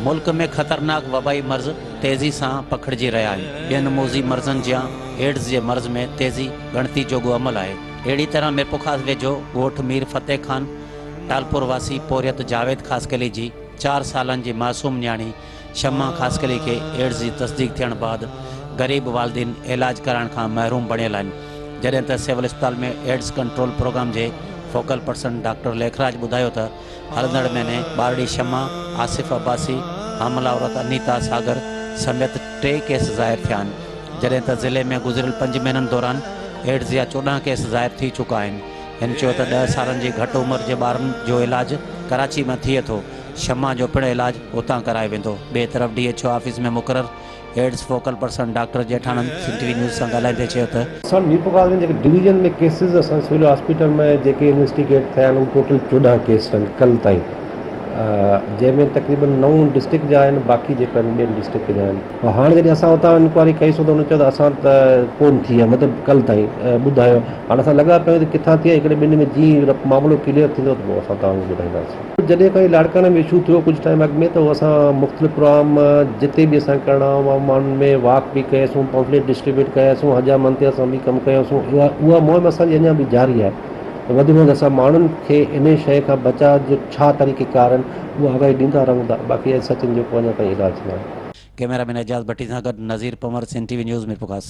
ملڪ ۾ خطرناڪ وبائي مرض تيزي سان پکڙجي رهيا آهن. ٻين موذي مرضن جيان ايڊز جي مرض ۾ تيزي ڳڻتي جوڳو عمل آهي. اهڙي طرح ميرپورخاص ويجهو ڳوٺ مير فتح خان ٽالپور واسي پورهيت جاويد خاصخيلي جي چار سالن جي معصوم نياڻي شمع خاصخيلي کي ايڊز جي تصديق ٿيڻ بعد غريب والدين علاج ڪرائڻ کان محروم بڻيل آهن جڏهن ته سول اسپتال ۾ ايڊز ڪنٽرول پروگرام جي فوڪل پرسن ڊاڪٽر ليکراج ٻڌايو ته هلندڙ مهيني ٻارڙي شمع، آصف عباسي، حامله عورت انيتا ساگر سميت ٽي ڪيس ظاهر ٿيا آهن، جڏهن ته ضلعي ۾ گذريل پنج مهينن دوران ايڊز جا 14 ڪيس ظاهر ٿي چڪا آهن. هن چيو ته ڏهه سالن جي گهٽ عمر جي ٻارن جو علاج ڪراچي مان ٿئي ٿو، شمع جو پڻ علاج اتان ڪرايو ويندو. ٻئي طرف ڊي ايڇ او آفيس ۾ مقرر AIDS focal person doctor Jethanand Sindh T V news سان ڳالهائيندي چيو ته. اسان ميرپورخاص ۾ جيڪي ڊويزن ۾ ڪيسز اسان سول هاسپيٽل ۾ جيڪي انويسٽيگيٽ ٿيا آهن اهي ٽوٽل 14 ڪيس آهن ڪل تائين جنهن ۾ تقريبن نو ڊسٽرڪٽ جا آهن باقي جيڪا آهن ٻين ڊسٽرڪٽ جا آهن هاڻ جڏهن اسان اتان انڪوائري ڪئي سون ته انهن چيو ته اسان ته ڪون ٿي آهي مطلب ڪل تائين ٻڌايو هاڻ اسان لڳا پيا آهيون ته ڪٿان ٿي آهي هڪڙي ٻن ۾ جيئن معاملو ڪليئر ٿيندو ته پوء اسان توهان کي ٻڌائينداسين. جڏهن کان هي لاڙڪاڻي ۾ اشو ٿيو ڪجهه ٽائيم اڳ ۾ ته اسان مختلف پروگرام جتي به اسان ڪرڻا هئا ماڻهن ۾ واڪ به ڪياسون پمفليٽ ڊسٽريبيوٽ ڪياسون حجامن تي اسان به ڪم ڪيوسون اها اها مهم اسان جي اڃا به جاري آهي ته وڌ ۾ وڌ اسان ماڻهن کي انهي شيء کان بچاء جو ڇا طريقي ڪار آهن اها آگاهي ڏيندا رهون ٿا باقي ايز سچ ان جو ڪو اڃا تائين علاج ناهي. ڪئميرا مين اعجاز ڀٽي سان گڏ Nazir Panhwar Sindh T V news Mirpurkhas.